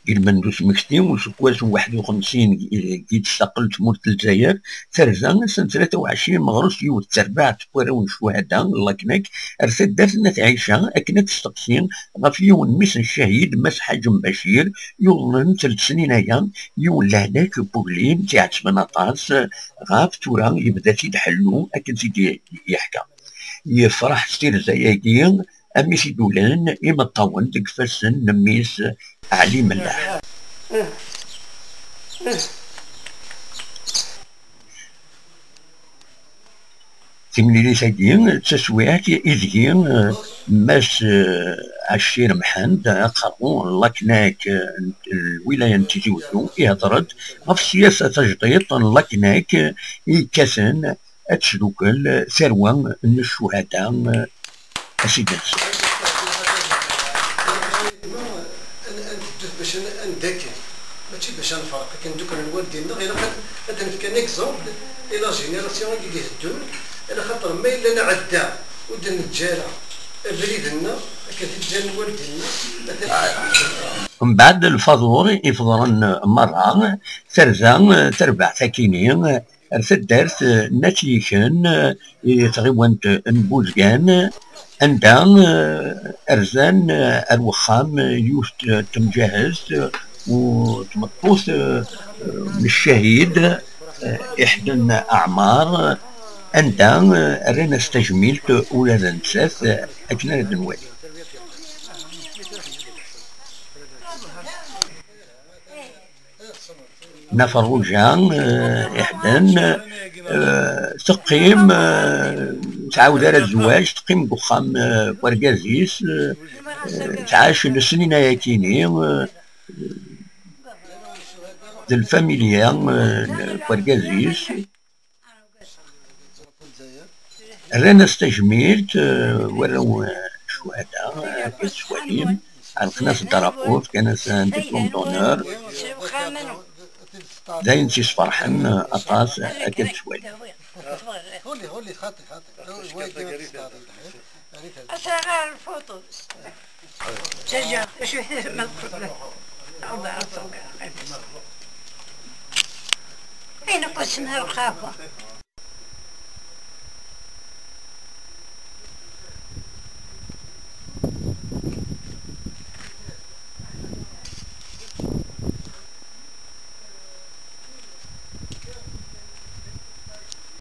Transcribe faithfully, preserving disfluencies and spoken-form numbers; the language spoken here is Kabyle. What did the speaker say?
Deg lmend usmekti, useggas n waḥed u xemsin i d-tessaqel tmurt n Lezzayer, terza ass n tlata u ɛecrin meɣres yiwet terbaɛt n warraw n ccuhada n Laknak ar taddart n At Ɛica akken ad testeqsi ɣef yiwen n mmi-s n ccahid Mass Ḥaǧ Mbacir, yuḍnen telt snin aya yiwen lehlak n wuglim tt-iɛettben aṭas ɣef tura yebda-t-id ḥellu akken tt-id-yeḥka. Yefreḥ s tirza-agi, am i t-id-ulen imeṭṭawen deg ifassen n mmi-s Ɛli Mellaḥ. Timlilit-agi d taswiɛt ideg, eh, Mass, eh, Ɛcir Mḥend, aqerru n Laknak, eh, n lwilaya n Tizi Wezzu, ihder-d ɣef ssiyasa tajdiṭ n Laknak, eh, i yekkaten ad tesdukel tarwa n ccuhada, eh, a sidi-nsen. Ad nedduh bac ad neddakkel, mačči bac ad nefreq. Akken ddukklen waldi-nneɣ, ilaq ad, ad nefk un exemple i la génération i d-iteddun, ala xaṭer ma yella nɛedda ur d-neǧǧa ara abrid-nneɣ, akka t-id-ǧǧan waldi-nneɣ. Mbeɛd lfaḍur ifeḍren merra, terza terbaɛt akini ar taddart n At Yiken, i tɣiwant n Buzgan, anda, eh, rzan, eh, ar wexxam, eh, yiwet n temǧahezt, eh, u tmeṭṭut, eh, n ccahid, eh, Iḥden Aɛmar, anda, eh, rran-as tajmilt ula d nettat, eh, akken ara d-nwali. Nna Ferruǧa, eh, Iḥden, eh, teqqim, eh, tɛawed ara zzwaǧ, teqqim deg uxxam, eh, n wergaz-is, eh, tɛac lesnin ayakini, eh, d lfamilya, eh, n wergaz-is. Rran-as tajmilt, eh, warraw, eh, ccuhada, eh, akken tettwalim, ɛellqen-as ddarapu, fkan-as un diplôme d'honneur. D ayen tt-isferḥen, eh, aṭas, eh, akken tettwalim. Asɣar lfuṭus. Jaja, acu i tezmer txedmeḍ? Ayen akk asmi lqahwa.